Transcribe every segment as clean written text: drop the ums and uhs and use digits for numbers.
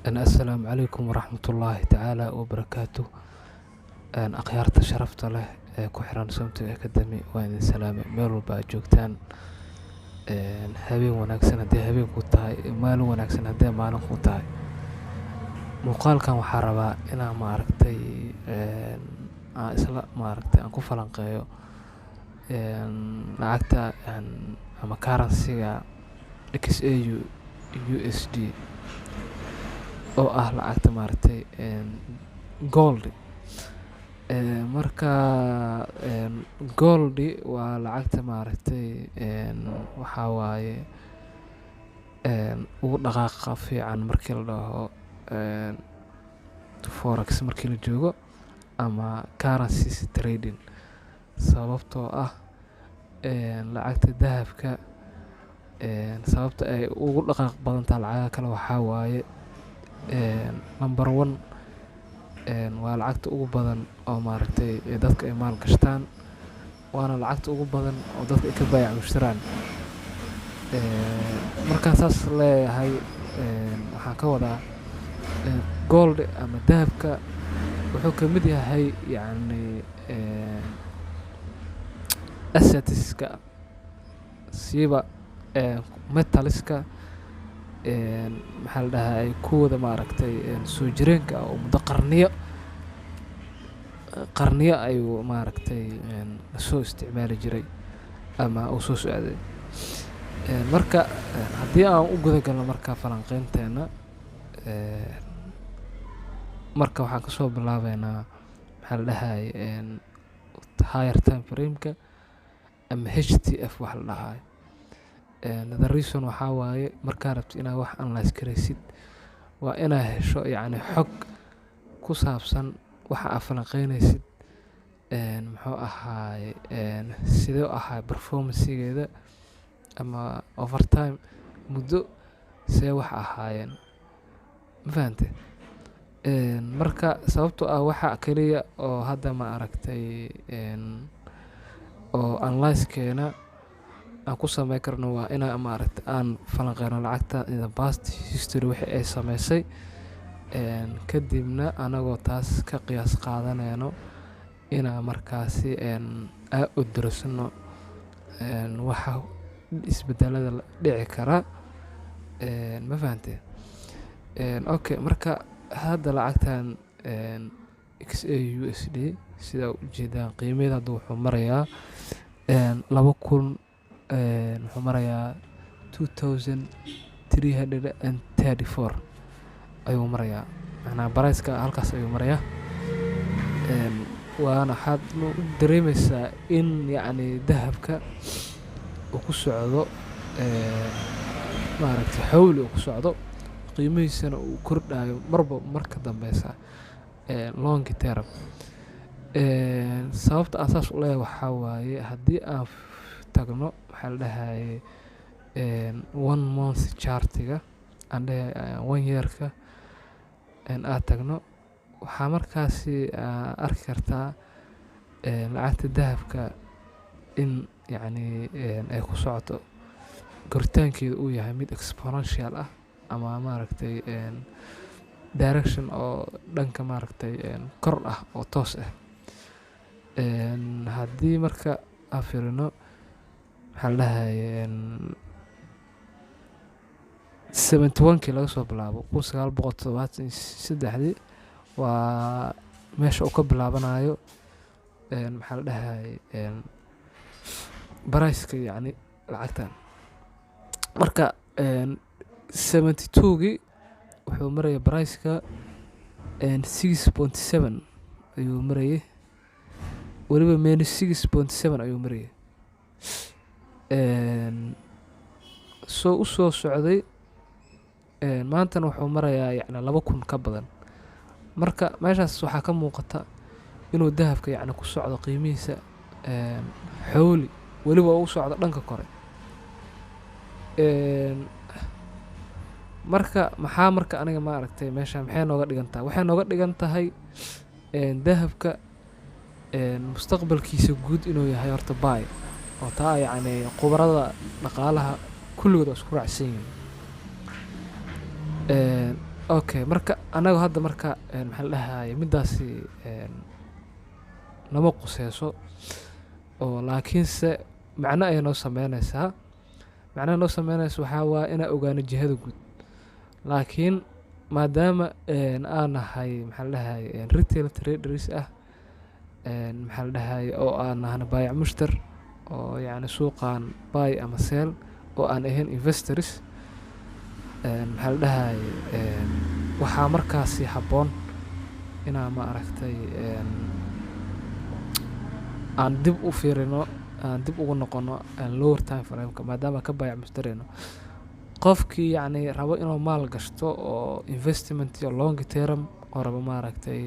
Assalaamu calaykum waraxmatullaahi tacaala wabarakaatu. Akhyaarta sharafta leh ee ku xiran Somtech Academy, waa idin salaamay meel walba aad joogtaan. Habeen wanaagsan haddii habeen ku tahay, maalin wanaagsan haddii maalin ku tahay. Muuqaalkan waxaa rabaa inaan, maaragtay, aan isla, maaragtay, aan ku falanqeeyo lacagta ama currency-ga XAU USD oo ah lacagta, maaragtay, gold. Marka gold waa lacagta, maaragtay, waxaa waaye ugu dhaqaaqa fiican markii la dhaho forex markii la joogo ama currencies trading, sababtoo ah lacagta dahabka, sababta ay ugu dhaqaaq badan tahay lacagaha kale waxaa waaye, number one, waa lacagta ugu badan oo, maaragtay, dadka ay maal gashtaan, waana lacagta ugu badan oo dadka ay ka baayac mushtaraan. Markaan saas leeyahay, waxaan ka wadaa gold ama dahabka wuxuu ka mid yahay, yacni, assets-ka, siiba metals-ka, maxaa la dhahay, kuwooda, maaragtay, soo jireenka ah oo muddo qarniyo qarniyo ayuu, maaragtay, soo isticmaali jiray ama uu soo socday. Marka haddii aan u guda galno marka falanqeynteena, marka waxaan kasoo bilaabeynaa, maxaa la dhahay, higher time frame-ka ama HTF wax la dhahayo. The reason waxaa waaye, markaa rabtid inaad wax analyse gareysid, waa inaa hesho, yacni, xog ku saabsan waxa aad falanqeynaysid, muxuu ahaay, sidee u ahaay performance-geeda ama over time, muddo see wax ahaayeen, ma fahante? Marka sababtoo ah waxa kaliya oo hadda, ma aragtay, oo analyse-keena aan ku sameyn karno waa inaa, maaragtay, aan falanqeyno lacagta in the past history wixii ay sameysay, kadibna anagoo taas ka qiyaas qaadaneyno inaa markaasi aa odorsano waxa isbedelada dhici kara, ma fahante? Okay, marka hadda lacagtan XAUUSD, sida ujeedaan, qiimaheeda hadda wuxuu marayaa 2000, wuxuu marayaa 2334 ayuu marayaa, macnaha price-ka halkaas ayuu marayaa. Waana waxaad dareemeysaa in, yacni, dahabka uu ku socdo, maaragtay, xawli uu ku socdo, qiimihiisana uu kordhayo marba marka dambeysa long term. Sababta aan saas u leeyahay waxaa waaye, haddii aan tagno, maxaa la dhahaye, one month chart-iga, aan dhehe one year-ka aad tagno, waxaa markaasi arki kartaa lacagta dahabka in, yacni, ay ku socoto koritaankeeda uu yahay mid exponential ah ama, maaragtay, direction oo dhanka, maaragtay, kor ah oo toos ah. Haddii marka aan fiirino, maxaa la dhahaye, 71-kii laga soo bilaabo, 1973-dii, waa meesha uu ka bilaabanayo, maxaa la dhahaye, price-ka, yacni, lacagtan. Marka 72-gii wuxuu marayay price-ka 6.7 ayuu marayay, weliba minus 6.7 ayuu marayay. Soo u soo socday, maantana wuxuu marayaa, yacni, 2000 ka badan. Marka meeshaas waxaa ka muuqata inuu dahabka, yacni, ku socdo qiimihiisa xowli, weliba u socdo dhanka kore. Marka maxaa marka aniga, maaragtay, meesha maxay nooga dhigan tahay? Waxay nooga dhigan tahay dahabka mustaqbalkiisa guud inuu yahay horta buy, oo taa, yacni, khubarada dhaqaalaha kulligood waa isku raacsan yihiin. Okay, marka anaga hadda marka maxaa la dhahaye, midaasi nama quseyso oo, laakiinse macno ayay noo sameyneysaa. Macnaha noo sameyneysa waxaa waaye inaan ogaano jihada guud, laakiin maadaama aan nahay, maxaa la dhahaye, retail traders ah, maxaa la dhahaye, oo aan nahno baayac mushtar oo yacni suuqan buy ama sell oo aan ahayn investors, maxaa la dhahaye, waxaa markaasi habboon inaan, ma aragtay, aan dib u fiirino, aan dib ugu noqono lower time frame-ka, maadaama ka baayac mushtareyno. Qofkii yacni rabo inuu maal gashto oo investment iyo long term oo rabo, maaragtay,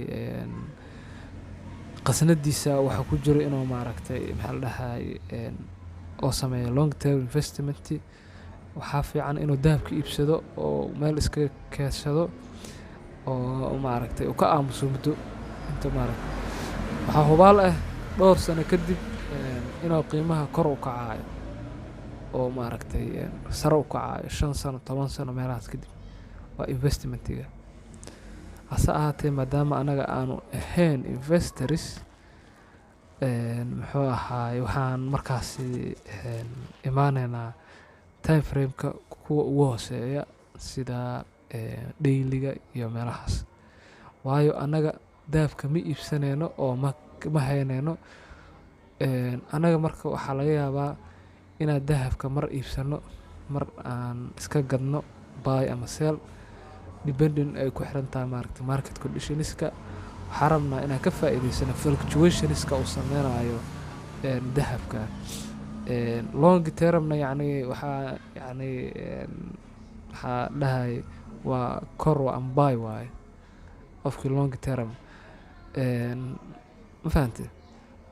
qasnadiisa waxa ku jiro inuu, maaragtay, maxaa la dhahaye, oo sameeyo long term investment, waxaa fiican inuu dahabka iibsado oo meel iskaga keedsado oo, maaragtay, uu ka aamuso muddo inta, maaragtay, waxaa hubaal ah dhowr sano kadib inuu qiimaha kor u kacayo oo, maaragtay, sare u kacayo 5 sano, 10 sano meelahaas kadib. Waa investmentiga. Hase ahaatee, maadaama anaga aanu ahayn investors, muxuu ahaay, waxaan markaasi imaaneynaa time frame-ka kuwa ugu hooseeya, sida dailyga iyo meelahaas, waayo annaga dahabka ma iibsaneyno oo ma hayneyno annaga. Marka waxaa laga yaabaa inaan dahabka mar iibsano, mar aan iska gadno, buy ama sell, depending ay ku xiran tahay, maaragtay, market conditionska. Waxaan rabnaa inaan ka faa'iideysano fluctuationska uu sameynayo dahabka. Long termna, yacni, waxaa, yacni, waxaa dhahay waa kor, waa ama buy waaye qofkii long term, ma fahantay?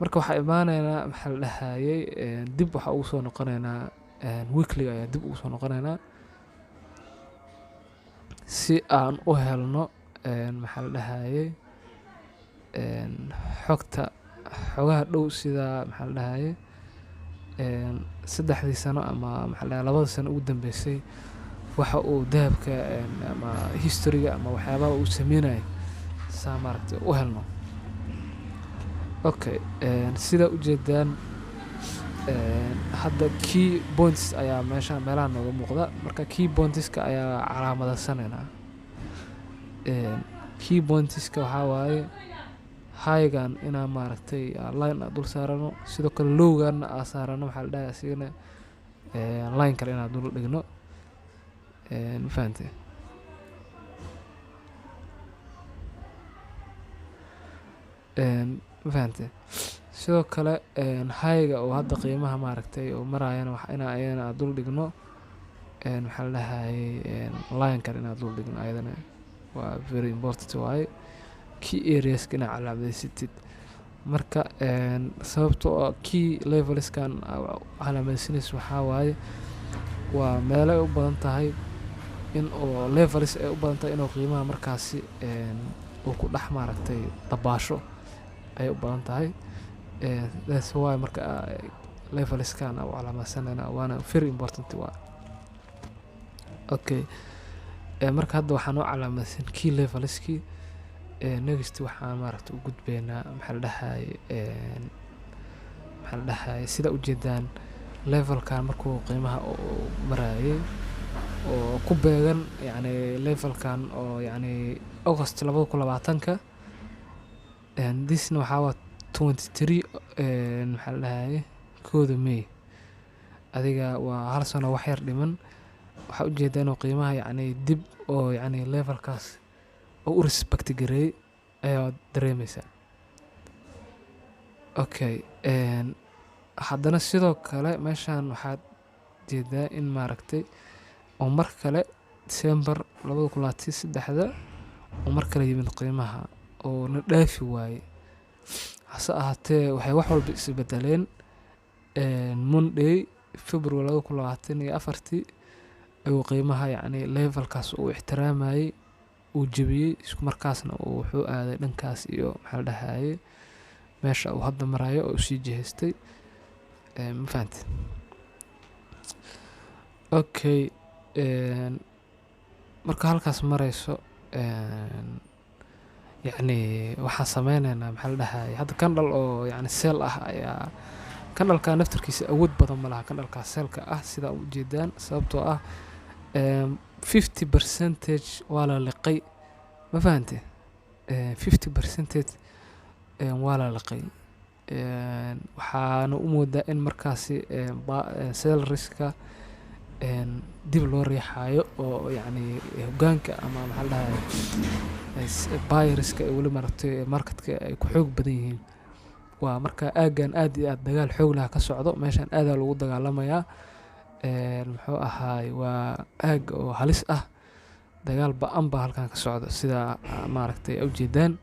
Marka waxaa imaaneynaa, maxaa la dhahayay, dib waxaa ugu soo noqoneynaa weeklyga ayaa dib ugu soo noqoneynaa si aan u helno, maxaa la dhahayay, xogta xogaha dhow, sida, maxaa la dhahayay, 3dii sano ama, maxaa la dhahay, 2da sano ugu dambeysay waxa uu dahabka ama historyga ama waxyaabaha uu sameynayay, saa, maaragtay, u helno. Okay, sida ujeedaan hadda key points ayaa meesha meelaha nooga muuqda. Marka key pointska ayaa calaamadasanaynaa. Key pointska waxaa waaye highgan inaan, maaragtay, line aan dul saarano, sidoo kale lowganna aa saarano, maxaa la dhahay, asigana line kale inaan dul dhigno, ma fahantay? Ma fahantay? Sidoo kale highga oo hadda qiimaha, maaragtay, oo maraayana wax inaa ayadana aan dul dhigno, maxaa la dhahayay, line kale inaan dul dhigno ayadana waa very important waaye, key areaska inaad calaameysatid. Marka sababtoo ah key levelskan calaamadeysanayso waxaa waaye waa meelo ay u badan tahay in oo levels ay u badan tahay inuu qiimaha markaasi uu ku dhex, maaragtay, dabaasho ayay u badan tahay. That's why marka levelskan u calaamadsanayna, waana very important waa. Okay, marka hadda waxaa noo calaamadsan key levelskii. Next waxaan, maaragtay, u gudbeynaa, maxaa la dhahayay, maxaa la dhahayay, sida ujeedaan levelkan markuu qiimaha uu marayay oo ku beegan, yacni, levelkan oo, yacni, August 2020-ka, thisna waxaa waa 23, maxaa la dhahayay, 1da May, adiga waa hal sano wax yar dhiman. Waxaa ujeedaa inuu qiimaha, yacni, dib oo, yacni, levelkaas oo u respect gareeyay ayaa dareemeysaa. Okay, haddana sidoo kale meeshan waxaad jeedaa in, maaragtay, oo mar kale December 2023-da oo mar kale yimid qiimaha oo na dhaafi waayey. Hase ahaatee, waxay wax walba isbedeleen Monday, February 2024-tii ayuu qiimaha, yacni, levelkaas uu ixtiraamayay uu jebiyey, isku markaasna uu wuxuu aaday dhankaas iyo, maxaa la dhahayay, meesha uu hadda marayo oo usii jihaystay, ma fahantay? Okay, marka halkaas marayso. Yacni waxaan sameyneynaa, maxaa la dhahay, hadda candle oo yacni sell ah ayaa candleka naftarkiisa awood badan ma laha, candleka sellka ah sidaa u jeedaan, sababtoo ah 50% waa la liqay. Ma fahante? 50% waa la liqay. Waxaana u moodaa in markaasi sellerska dib loo riixayo oo yacni hoggaanka ama, maxaa la dhahay, buyerska ay weli maaragtay marketka ay ku xoog badan yihiin. Waa marka aaggan aad iyo aad dagaal xoog leh ka socdo meeshan, aad aa lagu dagaalamayaa. Muxuu ahaay, waa aag oo halis ah, dagaal ba'an baa halkan ka socda sida maaragtay u jeedaan.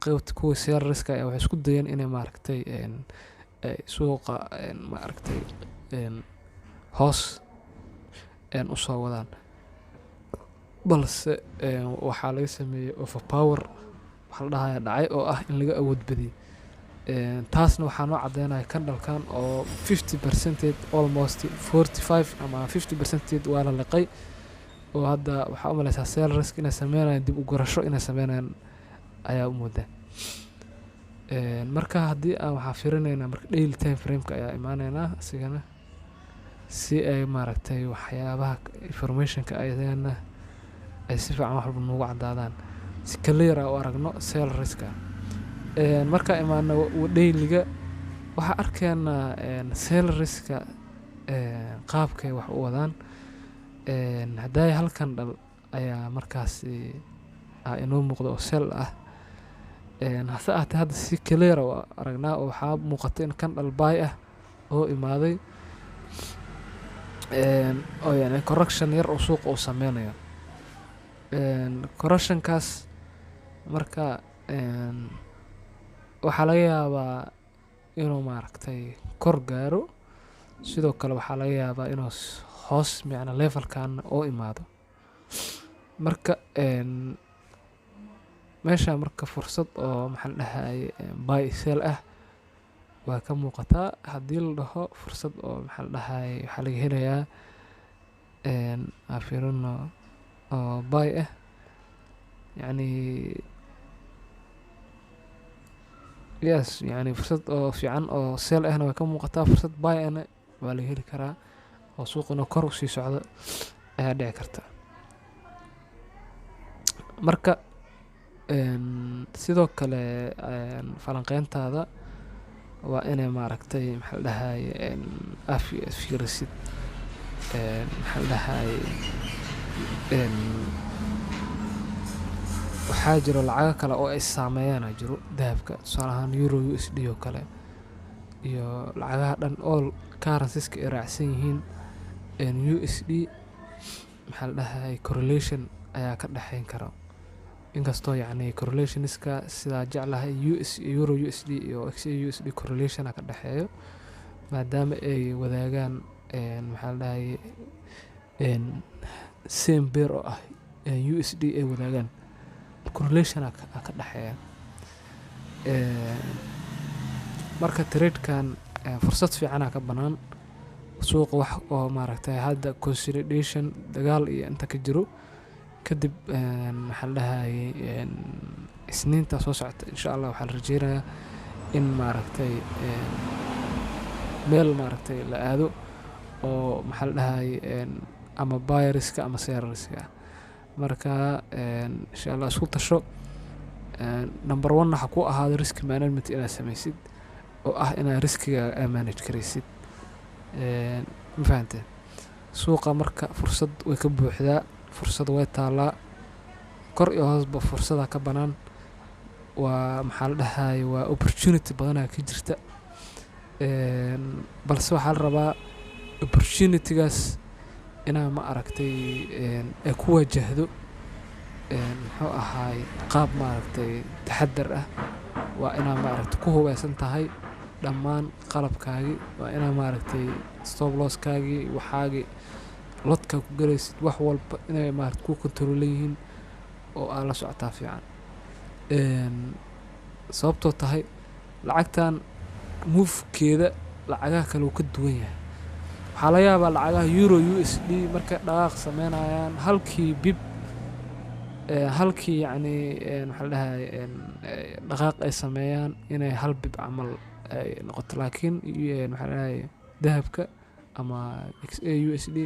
Qaybta kuwa sellerska ayaa waxay isku dayeen inay maaragtay suuqa maaragtay hoos u soo wadaan, balse waxaa laga sameeyey overpower waxa la dhahaya dhacay oo ah in laga awood badiyey. Taasna waxaa noo caddeynaya candlekan oo 50 percentage, almost 45 ama 50 percentage waa la liqay, oo hadda waxaa u maleysaa sellerska inay sameynayaan dib u gurasho inay sameynayaan ayaa u moodaa. Marka haddii aan waxaa fiirinaynaa marka daily time frameka ayaa imaaneynaa asigana, si ay maaragtay waxyaabaha informationka ayadana ay si fiican wax walba noogu caddaadaan, si clear ah u aragno sellerska. Markaa imaano dailyga, waxaa arkaynaa sellerska qaabkay wax u wadaan. Haddaay hal candle ayaa markaasi inoo muuqda oo sell ah. Hase ahaatee hadda si clear ah u aragnaa oo waxaa muuqata in candle buy ah oo imaaday oo yani correction yar oo suuqa uu sameynayo. Correctionkaas marka waxaa laga yaabaa inuu maaragtay kor gaaro, sidoo kale waxaa laga yaabaa inuu hoos macna levelkan oo imaado. Marka meesha marka fursad oo, maxaa la dhahaye, buy sell ah waa ka muuqataa. Haddii la dhaho fursad oo, maxaa la dhahaye, waxaa laga helayaa, aan fiirino, oo buy ah, yacni yes, yacni fursad oo fiican oo sell ahna way ka muuqataa, fursad buy ahna waa laga heli karaa oo suuqa inuu kor usii socdo ayaa dhici karta. Marka sidoo kale falanqeyntaada waa inay maaragtay, maxaa la dhahaye, aad fiirisid, maxaa la dhahaye, waxaa jiro lacago kale oo ay saameeyaan aa jiro dahabka, tusaale ahaan euro USD oo kale iyo lacagaha dhan, all currencies-ka ay raacsan yihiin USD, maxaa la dhahaye, correlation ayaa ka dhexeyn kara. Inkastoo yacni correlationska sidaa jeclahay US euro USD iyo XAUUSD correlation aa ka dhexeeyo, maadaama ay wadaagaan, maxaa la dhahaye, same pair oo ah USD ay wadaagaan, correlation aa ka dhexeeya. Marka tradekan fursad fiican aa ka banaan suuqa, wax oo maaragtay hadda consolidation, dagaal iyo inta ka jiro. Kadib, maxaa la dhahaye, Isniinta soo socota insha Allah waxaa la rajeynayaa in maaragtay meel maaragtay la aado oo, maxaa la dhahaye, ama buyerska ama sellerska. Marka insha Allah isku tasho. Number one waxa ku ahaado risk management inaad sameysid oo ah inaad riskiga manage karaysid. Ma fahanteen? Suuqa marka fursad way ka buuxdaa, fursad way taalaa, kor iyo hoosba fursada ka banaan. Waa, maxaa la dhahaye, waa opportunity badanaa ka jirta. Balse waxaa la rabaa opportunitygaas inaa ma aragtay ay ku wajahdo, muxuu ahaay, qaab maaragtay taxadar ah. Waa inaa maaragtay ku hubeysan tahay dhammaan qalabkaagii, waa inaa maaragtay stop losskaagii, waxaagii, lotka ku galaysid, wax walba inay maaragtay ku controlan yihiin oo aa la socotaa fiican. Sababtoo tahay lacagtan movekeeda lacagaha kale wuu ka duwan yahay. Waxaa laga yaabaa lacagaha euro USD markay dhaqaaq sameynayaan halkii pip Halkii yacni maxaa la dhahay, dhaqaaq ay sameeyaan inay hal pip camal ay noqoto. Laakiin maxaa la dhahay, dahabka ama XAUUSD,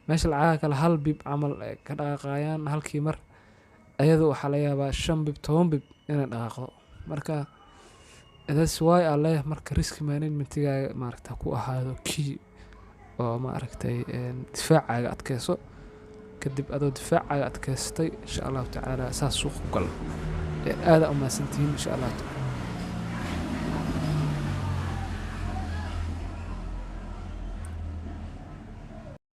meesha lacagaha kale hal pip camal ay ka dhaqaaqayaan halkii mar, ayada waxaa laga yaabaa 5 pip, 10 pip inay dhaqaaqdo. Marka that's why aan leeyahay, marka risk managementigaaga maaragta ku ahaado key oo maaragtay difaacaaga adkeyso. Kadib adoo difaacaaga adkeystay, insha Allahu tacaala, saas suuq ku gal. Aada u mahadsantihiin, insha Allah.